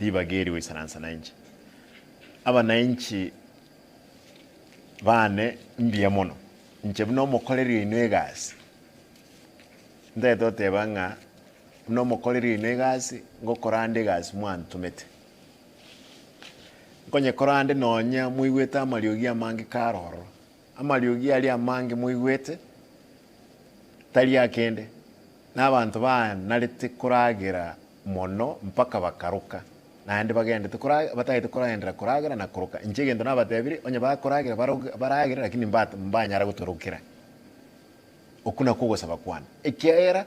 Ribaga eri goisaransa nainche. Abanainchi bane mbuya mono, inche buna omokoreri oino egasi, ntagete goteba ng'a buna omokoreri oino egasi, ngokora ande egasi mwantomete. Nkonyekora ande nonya moigwete amariogi amange kare ororo, amariogi aria amange moigwete, tari akende, na abanto banarete koragera mono mpaka bakaroka, naende bagendete kora batagete koragenderera koragera na koroka. Inche egento nabatebirie, onye bakoragera baroge baragere lakini mbat mbanyara gotorokera. Okwo nakwo ogosaba kwane, ekiagera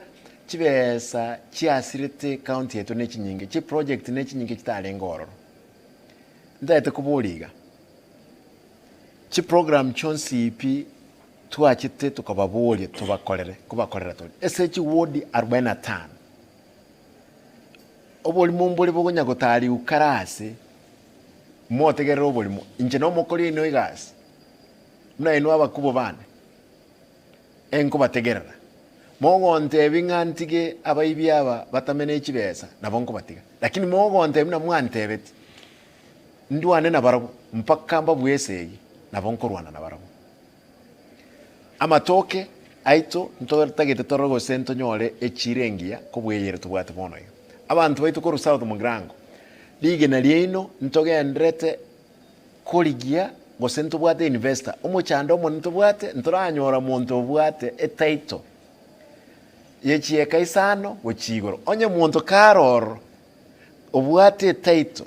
chibesa chiasirete ecounty yaito ne chinyinge, chiproject ne chinyinge chitarenge ororo. Ntagete koboria iga, chiprogram chionsi pi twachete tokababoria tobakorere, kobakorera tore ase chiward arubaini na tano, oborimo mbore bokonya gotariwa kare ase, motegerere oborimo, inche nomokori oino egasi, buna inwe abakubwa bane. Enkobategerera. Mogontebia ng'a ntige abaibi aba batame ne chibesa, nabo nkobatiga. Lakini mogontebia buna mwantebeti, ndwane nabarabwo mpaka mbabue esegi, nabo nkorwana nabarabwo. Amatoke aito ntotagete torore gose ntonyore echiro engiya kobua eyere tobwate bono iga. Abanto baito korwa South Mugirango, rigena riaino ntogendererete korigia gose ntobwate investor, omochando omonene ntobwate ntoranyora monto obwate etitle ye chieka isano gochia igoro. Onye monto kare ororo obwate etitle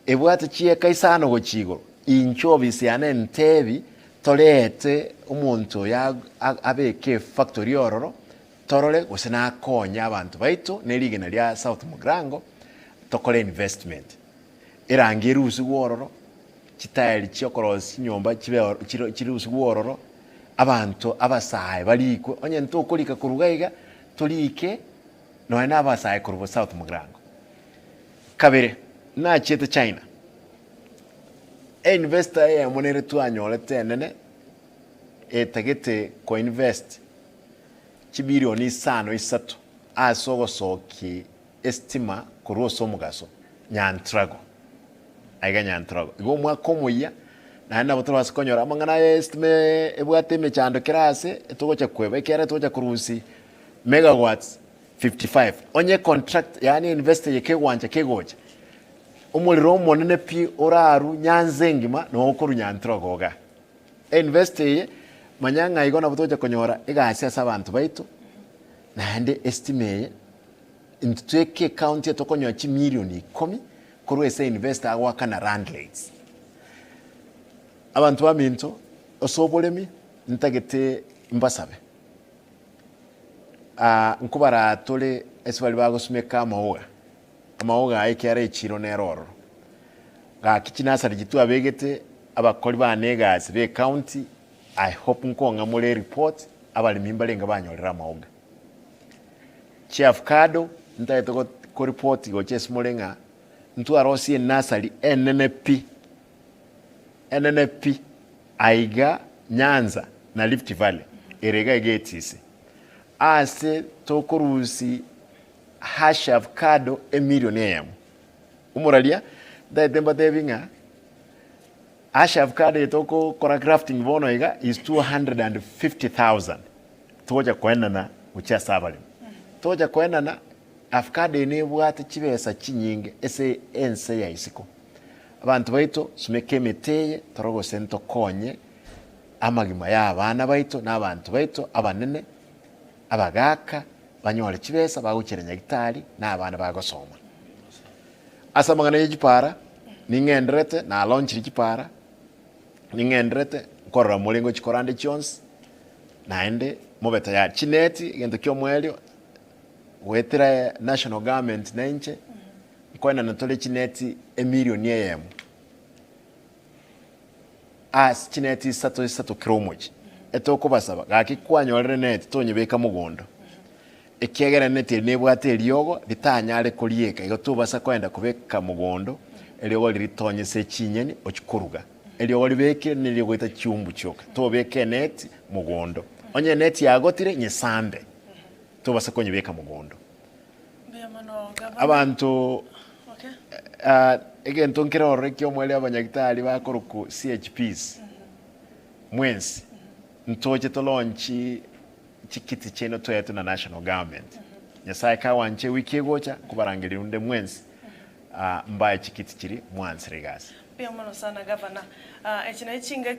ebwate chieka isano gochia igoro, inche ofisi yane ntebi torete omonto oyo abeke efactory ororo torore gose nakonye abanto baito ne rigena ria South Mugirango tokore investment. Erangi erusigwe ororo, chitaeri chi'okorosia chinyomba chibe oro chiro chirusigwe ororo, abanto abasae barikwe, onye ntokorika korwa iga iga, torike nonya na abasae korwa South Mugirango. Kabere, nachiete China, einvestor eyemo nere twanyorete enene etagete koinvest chibilioni isano isato ase ogosokia Esitima korwa ase omogaso, Nyantrago. Aiga Nyantrago. Igo omwaka omoyia, naende nabo torabase konyora amang'ana aya esitima ebwate emechando kera ase, togocha kweba ekiagera togocha korusia megawatts 55. Onye contract yaani investor eye kegwancha kegocha, omorero omonene pi orarwe Nyanza engima noo okorwa Nyantrago igaa. Einvestor eye, manya ng'a igo nabo togocha konyora egasi ase abanto baito, naende esitima eye. Intwe tweka ecounty etokonyoa chimilioni ikomi korwa ase investor agoakana land rates. Abanto baminto ase oboremi ntagete mbasabe nkobaraa tore ase baria bagosumeka amaoga, amaoga aya ekiara echiro nere ororo. Gaki chinursery chiria twabegete abakori bane egasi ba ecounty I hope nkong'a more ereport abaremi mbarenge banyorire amaoga. Chiavocado ntagete koripoti gocha ase more ng'a ntwarosie enursery enene pi, enene pi aiga Nyanza na Rift Valley ere iga iga etisi ase tokorusia hash avocado emilion eyemo. Omoraria ntagete mbatebi ng'a hash avocado eye tokokora grafting bono iga is 250,000. Togocha koenana gochia ase abaremi. Togocha koenana, avocado eye nebwate chibesa chinyinge ase ense ya isiko. Abanto baito sumeka emete eye tore gose ntokonye amagima ya abana baito na abanto baito abanene, abagaka banyore chibesa bagochiera nyagitari na abana bagosoma. Ase amang'ana ye chipara, ning'enderete nalaunchire chipara, ning'enderete nkorora more ngochikora ande chionsi. Naende mobe tayari. Chineti, egento ki'omoerio, goetera national government na inche, nkoenana tore chineti emilioni eyemo, ase chineti isato isato kera omochie. Etokobasaba, gaki kwanyorire neti tonyebeka mogondo, ekiagera eneti eri nebwate eriogo ritanyare korieka, igo tobasa koenda kobeka mogondo, eriogo riria ritonye ase chinyeni ochie koruga. Eriogo ribekire nerio goita chiumbu chioka, tobeka eneti mogondo. Onye eneti yagotire, nyesambe, tobasa konyebeka mogondo. Mbuya mono gavana. Abanto Okay. Egento nkere ororo eki'omoerio abanyagitari bakorokwa CHPs mwensi ntoche tolonchi chikiti chiaino toetwe na national government. Nyasaye kagwancha ewiki egocha nkobarangeria onde mwensi mbae chikiti chiria mwansire egasi. Mbuya mono sana gavana. Echi naye chingaki.